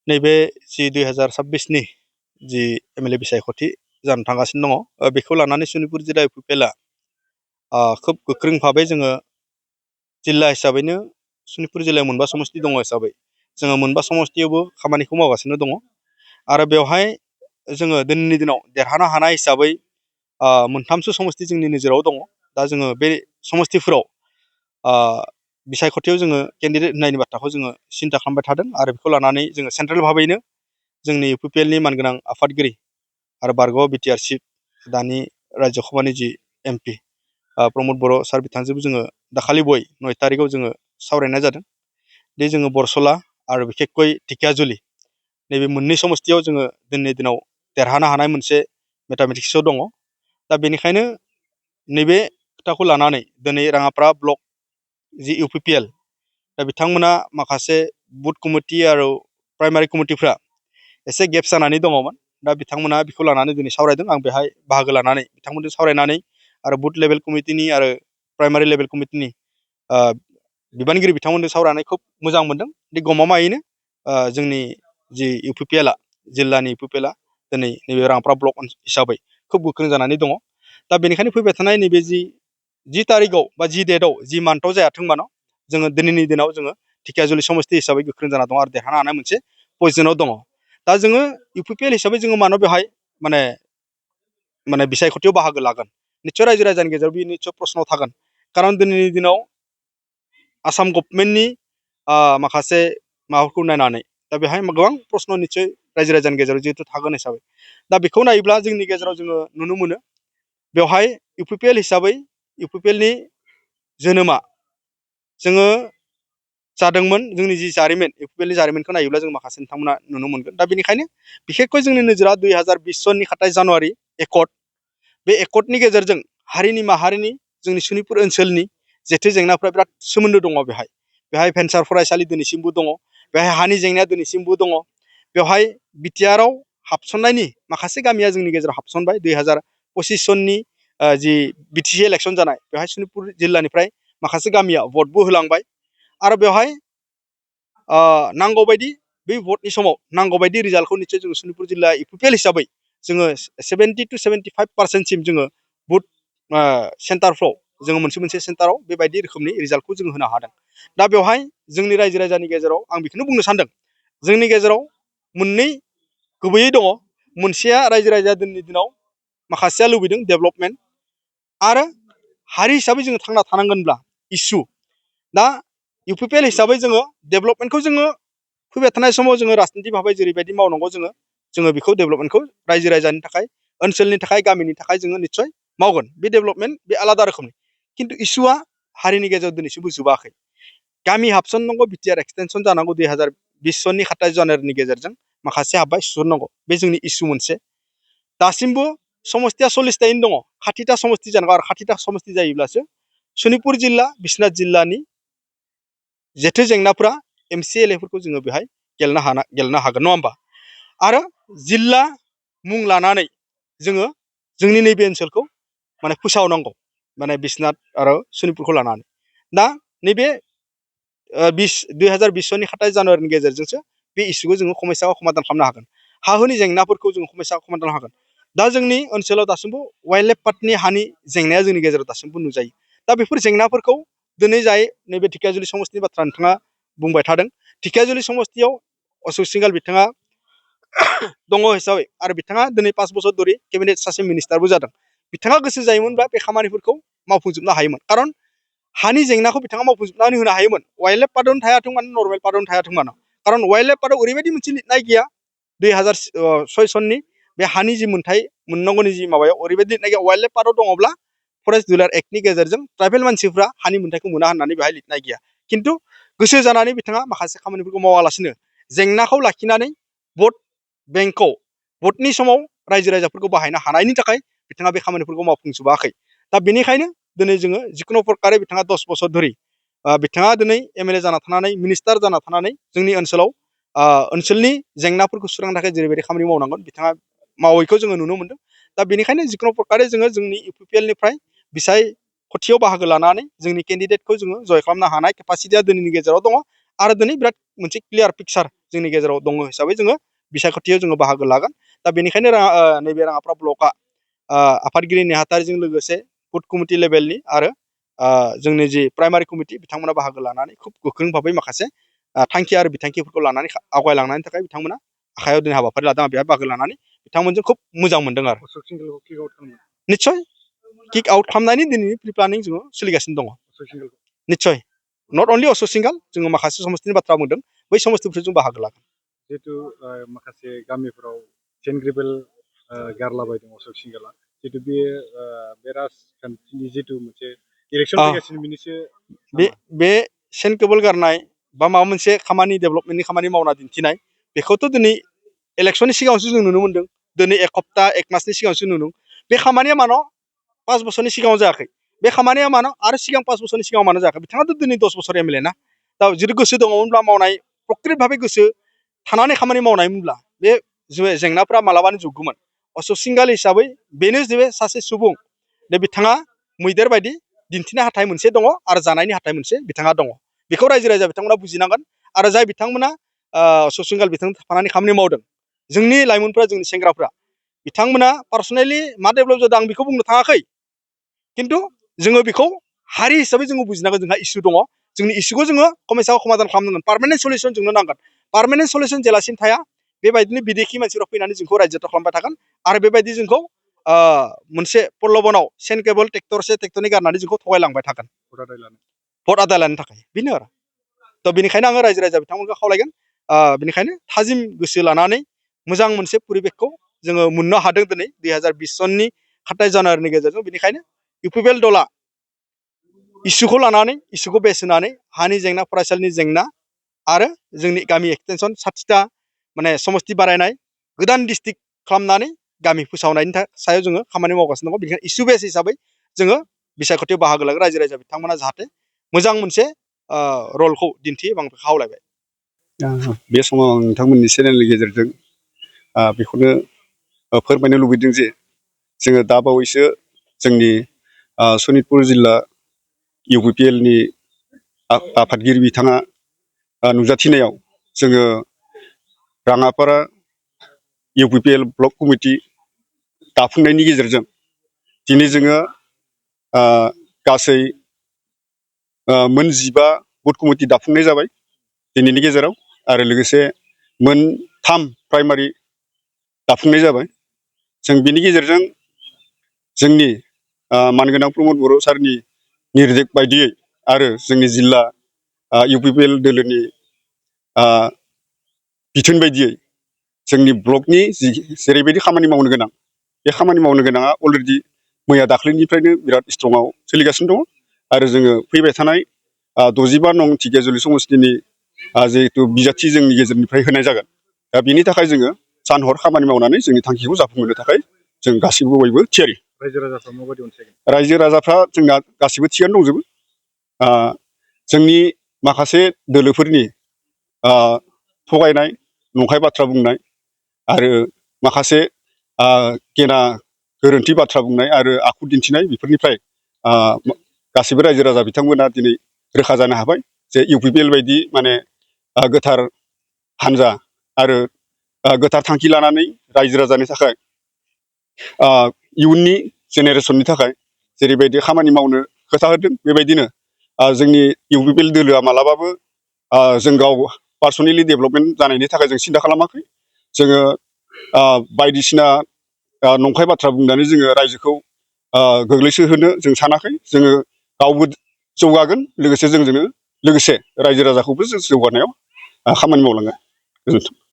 नैबे जि 2026नि जि एमएलए बिसायख'थि जानो थांगासिनो दङ बेखौ लानानै सनितपुर जिल्ला इउपिपिएलआ खोब गोख्रों भाबै जोङो जिल्ला हिसाबैनो सनितपुर जिल्लायाव मोनबा समस्ति दङ हिसाबै जोङो मोनबा समस्तियावबो खामानिखौ मावगासिनो दङ आरो बेवहाय जोङो दिनैनि दिनाव देरहानो हानाय हिसाबै मोनथामसो समस्ति जोंनि नोजोराव दङ। दा जोङो बे समस्तिफोराव बिसायख'थियाव जोङो केन्डिडेट होनायनि बाथ्राखौ जोङो सिन्था खालामबाय थादों आरो बेखौ लानानै जोङो सेन्ट्रेल भाबैनो जोंनि इउपिपिएलनि मानगोनां आफादगिरि आरो बारग' बिटिआर चिफ दानि राज्य सभानि जि एमपि प्रमद बर' सार बिथांजोंबो जोङो दाखालि 9 तारिखआव जोङो सावरायनाय जादों दि जोङो बरसला आरो बिखेखकै ढेकियाजुलि नैबे मोननै समस्तियाव जोङो दिनैनि दिनाव देरहानो हानाय मोनसे मेथामेटिक्सआव दङ। दा बेनिखायनो नैबे खोथाखौ लानानै दिनै राङापारा ब्लक जि इउपिपिएल दा बिथांमोना माखासे बुथ कमिटि आरो प्राइमारि कमिटिफ्रा एसे गेप जानानै दङमोन। दा बिथांमोना बेखौ लानानै दिनै सावरायदों। आं बेहाय बाहागो लानानै बिथांमोनजों सावरायनानै आरो बुथ लेभेल कमिटिनि आरो प्राइमारि लेभेल कमिटिनि बिबानगिरि बिथांमोनजों सावरायनानै खोब मोजां मोनदों। दि गमामायैनो जोंनि जि इउपिपिएलआ जिल्लानि इउपिपिएलआ दिनै नैबे राङापारा ब्लक हिसाबै खोब गोख्रों जानानै दङ। दा बेनिखायनो फैबाय थानाय नैबे जि तारिखआव बा जि डेटआव जि मान्थआव जायाथों मानो जोङो दिनैनि दिनाव जोङो ढेकियाजुलि समस्ति हिसाबै गोख्रों जाना दङ आरो देरहानो हानाय मोनसे पजिसनाव दङ। दा जोङो इउपिपिएल हिसाबै जोङो मानो बेवहाय माने बिसायख'थियाव बाहागो लागोन निस्सय रायजो राजानि गेजेराव बे निस्सय प्रश्न थागोन। खारन दिनैनि दिनाव आसाम गभर्नमेन्टनि माखासे माबाफोरखौ नायनानै दा बेहाय गोबां प्रश्न निस्सय रायजो राजानि गेजेराव जिहेतु थागोन हिसाबै दा बेखौ नायोब्ला जोंनि गेजेराव जोङो नुनो मोनो बेवहाय इउपिपिएल हिसाबै इउपिपिएलनि जोनोमा जोङो जादोंमोन। जोंनि जि जारिमिन इउपिपिएलनि जारिमिनखौ नायोब्ला जों माखासे नोंथांमोना नुनो मोनगोन। दा बेनिखायनो बिखेखকৈ जोंनि नोजोरा 2020 सननि 27 जानुवारि एकर्ड बे एकर्डनि गेजेरजों हारिनि माहारिनि जोंनि सनितपुर ओनसोलनि जेथो जेंनाफ्रा बिराद सोमोन्दो दङ। बेहाय भेन्सार फरायसालि दिनैसिमबो दङ, बेहाय हानि जेंनाया दिनैसिमबो दङ, बेवहाय बिटिआरआव हाबसननायनि माखासे गामिया जोंनि गेजेराव हाबसनबाय। 2025 सननि जि बिटिसि इलेक्सन जानाय बेवहाय सनितपुर जिल्लानिफ्राय माखासे गामिया भटबो होलांबाय आरो बेवहाय नांगौबायदि बै भटनि समाव नांगौबायदि रिजाल्टखौ निस्सय जोङो सनितपुर जिल्ला इउपिपिएल हिसाबै जोङो 70 to 75% जोङो बुथ सेन्टारफ्राव जोङो मोनसे सेन्टाराव बेबायदि रोखोमनि रिजाल्टखौ जोङो होनो हादों। दा बेवहाय जोंनि रायजो राजानि गेजेराव आं बेखौनो बुंनो सानदों जोंनि गेजेराव मोननै गुबैयै दङ। मोनसेया रायजो राजाया दिनैनि दिनाव माखासेया लुबैदों डेभेलपमेन्ट आरो हारि हिसाबै जोङो थांना थानांगोनब्ला इसु दा इउपिपिएल हिसाबै जोङो डेभेलपमेन्टखौ जोङो फैबाय थानाय समाव जोङो राजनिति भाबै जेरैबायदि मावनांगौ जोङो बेखौ डेभेलपमेन्टखौ रायजो राजानि थाखाय ओनसोलनि थाखाय गामिनि थाखाय जोङो निस्सय मावगोन। बे डेभेलपमेन्ट बे आलादा रोखोमनि खिन्थु इसुआ हारिनि गेजेराव दिनैसिमबो जोबाखै। गामि हाबसननांगौ बिटिआर एक्सटेनसन जानांगौ 2020 सननि 27 जानुवारिनि गेजेरजों माखासे हाब्बाय सुस्रनांगौ बे जोंनि इसु मोनसे। दासिमबो समस्तिया 40थायैनो दङ। 60ता समस्ति जानांगौ आरो 60ता समस्ति जायोब्लासो सनितपुर जिल्ला बिश्वनाथ जिल्लानि जेथो जेंनाफ्रा एमसिएलएफोरखौ जोङो बेहाय गेलेनो हागोन नङा होमबा। आरो जिल्ला मुं लानानै जोङो जोंनि नैबे ओनसोलखौ माने फोसावनांगौ माने बिश्वनाथ आरो सनितपुरखौ लानानै। दा नैबे 2020 सननि 27 जानुवारिनि गेजेरजोंसो बे इसुखौ जोङो खमैसाखौ समाधान खालामनो हागोन। हा हुनि जेंनाफोरखौ जोङो खमैसाखौ समाधान हागोन। दा जोंनि ओनसोलाव दासिमबो वाइल्ड लाइफ पार्कनि हानि जेंनाया जोंनि गेजेराव दासिमबो नुजायो। दा बेफोर जेंनाफोरखौ दिनै जाय नैबे ढेकियाजुलि समस्तिनि बाथ्रा नोंथाङा बुंबाय थादों। ढेकियाजुलि समस्तियाव अशोक सिंहाल बिथाङा दङ हिसाबै आरो बिथाङा दिनै 5 बोसोर धरि केबिनेट सासे मिनिस्टारबो जादों। बिथाङा गोसो जायोमोनब्ला बे खामानिफोरखौ मावफुंजोबनो हायोमोन। खारन हानि जेंनाखौ बिथाङा मावफुंजोबनानै होनो हायोमोन। वाइल्ड लाइफ पार्कआवनो थायाथों मानो नर्मेल पार्कआवनो थायाथों मानो। खारन वाइल्ड लाइफ पार्कआव ओरैबायदि मोनसे लिरनाय गैया 2006 सननि बे हानि जि मोनथाय मोननांगौनि जि माबायाव ओरैबायदि लिरनाय गैया। वाइल्ड लाइफ पार्कआव दङब्ला फरेस्ट डिउलार एक्टनि गेजेरजों ट्राइबेल मानसिफ्रा हानि मोनथायखौ मोना होननानै बेहाय लिरनाय गैया। खिन्थु गोसो जानानै बिथाङा माखासे खामानिफोरखौ मावालासिनो जेंनाखौ लाखिनानै भट बेंकखौ भटनि समाव रायजो राजाफोरखौ बाहायनो हानायनि थाखाय बिथाङा बे खामानिफोरखौ मावफुंजोबाखै। दा बेनिखायनो दिनै जोङो जिखुनु प्रकारै बिथाङा 10 बोसोर धरि बिथाङा दिनै एमएलए जाना थानानै मिनिस्टार जाना थानानै जोंनि ओनसोलाव ओनसोलनि जेंनाफोरखौ सुस्रांनो थाखाय जेरैबायदि खामानि मावनांगोन बिथाङा मावैखौ जोङो नुनो मोनदों। दा बेनिखायनो जिखुनु प्रकारै जोङो जोंनि इउपिपिएलनिफ्राय बिसायख'थियाव बाहागो लानानै जोंनि केन्डिडेटखौ जोङो जय खालामनो हानाय केपासिटिया दिनैनि गेजेराव दङ। आरो दिनै बिराद मोनसे क्लियार पिक्सार जोंनि गेजेराव दङ हिसाबै जोङो बिसायख'थियाव जोङो बाहागो लागोन। दा बेनिखायनो नैबे राङापारा ब्लकआ आफादगिरि नेहाथारिजों लोगोसे बुथ कमिटि लेभेलनि आरो जोंनि जि प्राइमारि कमिटि बिथांमोना बाहागो लानानै खुब गोख्रों भाबै माखासे थांखि आरो बिथांखिफोरखौ लानानै आवगायलांनायनि थाखाय बिथांमोना आखायाव दिनै हाबाफारि लादों। बेहाय बाहागो लानानै बिथांमोनजों खुब मोजां मोनदों आरो निस्सय किक आउट खालामनायनि दिनैनि प्रि प्लानिं जोङो सोलिगासिनो दङ। निस्सय नट अनलि असक सिंगाल जोङो माखासे समस्तिनि बाथ्रा बुंदों बै समस्तिफोरखौ जों बाहागो लागोन। जिहेतु माखासे गामिफोराव चेन ग्रेभेल गारलाबायदों असक सिंगाला जिहेतु बे राजखान्थिनि जिहेतु मोनसे इलेक्सन फैगासिनो बिनिसो बे चेन केबोल गारनाय बा माबा मोनसे खामानि डेभेलपमेन्टनि खामानि मावना दिन्थिनाय बेखौथ' दिनै इलेक्सननि सिगाङावसो जों नुनो मोन्दों। दिनै एक हप्ता एक मासनि सिगाङावसो नुदों। बे खामानिया मानो 5 बोसोरनि सिगाङाव जायाखै? बे खामानिया मानो आरो सिगां 5 बोसोरनि सिगाङाव मानो जायाखै? बिथाङाथ' दिनै 10 बोसोर एमएलए ना। दा जुदि गोसो दङमोनब्ला मावनाय प्रकृत भाबै गोसो थानानै खामानि मावनायमोनब्ला बे जेंनाफ्रा मालाबानो जोबगौमोन। असक सिंगाल हिसाबै बेनो जे सासे सुबुं दे बिथाङा मैदेर बायदि दिन्थिनो हाथाय मोनसे दङ आरो जानायनि हाथाय मोनसे बिथाङा दङ। बेखौ रायजो राजा बिथांमोना बुजिनांगोन आरो जाय बिथांमोना असक सिंगाल बिथांजों थाफानानै खामानि मावदों जोंनि लाइमोनफ्रा जोंनि सेंग्राफ्रा बिथांमोना पार्सनेलि मा डेभेलप जादों आं बेखौ बुंनो थाङाखै। खिन्थु जोङो बेखौ हारि हिसाबै जोङो बुजिनांगोन जोंहा इसु दङ। जोंनि इसुखौ जोङो खमैसाव समाधान खालामनांगोन। पार्मानेन्ट सलिउसन जोंनो नांगोन। पार्मानेन्ट सलिउसन जेलासिम थाया बेबायदिनो बिदेखि मानसिफ्रा फैनानै जोंखौ रायजोथ खालामबाय थागोन आरो बेबायदि जोंखौ मोनसे प्रलबनाव सेन केबोल ट्रेक्टरसे ट्रेक्टरनै गारनानै जोंखौ थगायलांबाय थागोन भट आदाय लानो थाखाय बेनो आरो। थ' बेनिखायनो आङो रायजो राजा बिथांमोनखौ खावलायगोन बेनिखायनो थाजिम गोसो लानानै मोजां मोनसे परिबेकखौ जोङो मोननो हादों दिनै 2020 सननि 27 जानुवारिनि गेजेरजों। बेनिखायनो इउपिपिएल दला इसुखौ लानानै इसुखौ बेस होनानै हानि जेंना फरायसालिनि जेंना आरो जोंनि गामि एक्सटेनसन 60टा माने समस्ति बारायनाय गोदान डिस्ट्रिक्ट खालामनानै गामि फोसावनायनि सायाव जोङो खामानि मावगासिनो दङ। बेनिखायनो इसु बेस हिसाबै जोङो बिसायख'थियाव बाहागो लागोन। रायजो राजा बिथांमोना जाहाथे मोजां मोनसे रलखौ दिन्थियो आं बेखौ खावलायबाय। बे समाव आं नोंथांमोननि चेनेलनि गेजेरजों बेखौनो फोरमायनो लुबैदों जे जोङो दा बावैसो जोंनि सनितपुर जिल्ला इउपिपिएलनि आफादगिरि बिथाङा नुजाथिनायाव जोङो राङापारा इउपिपिएल ब्लक कमिटि दाफुंनायनि गेजेरजों दिनै जोङो गासै मोन 15 बुथ कमिटि दाफुंनाय जाबाय दिनैनि गेजेराव आरो लोगोसे मोन 3 प्राइमारि दाफुंनाय जाबाय। जों बिनि गेजेरजों जोंनि मानगोनां प्रमद बर' सारनि निर्देश बायदियै आरो जोंनि जिल्ला इउपिपिएल दोलोनि बिथोन बायदियै जोंनि ब्लकनि जेरैबायदि खामानि मावनो गोनां बे खामानि मावनो गोनाङा अलरेडि मैया दाख्लैनिफ्रायनो बिराद स्ट्रंआव सोलिगासिनो दङ आरो जोङो फैबाय थानाय 65 नं टिकेजुलि समस्तिनि जिहेतु बिजाथि जोंनि गेजेरनिफ्राय होनाय जागोन। दा बिनि थाखाय जोङो सान हर खामानि मावनानै जोंनि थांखिखौ जाफुंहोनो थाखाय जों गासिबो बयबो थियारि। रायजो राजाफ्रा जोंना गासिबो थिगानो दंजोबो। जोंनि माखासे दोलोफोरनि थगायनाय नंखाय बाथ्रा बुंनाय आरो माखासे गेना गोरोन्थि बाथ्रा बुंनाय आरो आखु दिन्थिनाय बेफोरनिफ्राय गासिबो रायजो राजा बिथांमोना दिनै रोखा जानो हाबाय जे इउपिपिएल बायदि माने गोथार हान्जा आरो गोथार थांखि लानानै रायजो राजानि थाखाय इयुननि जेनेरेसननि थाखाय जेरैबायदि खामानि मावनो खोथा होदों बेबायदिनो जोंनि इउपिपिएल दोलोआ मालाबाबो जों गाव पार्सनेलि डेभेलपमेन्ट जानायनि थाखाय जों सिन्था खालामाखै। जोङो बायदिसिना नंखाय बाथ्रा बुंनानै जोङो रायजोखौ गोग्लैसोहोनो जों सानाखै। जोङो गावबो जौगागोन लोगोसे जोंजोंनो लोगोसे रायजो राजाखौबो जों जौगानायाव खामानि मावलांगोन। गोजोन्थों।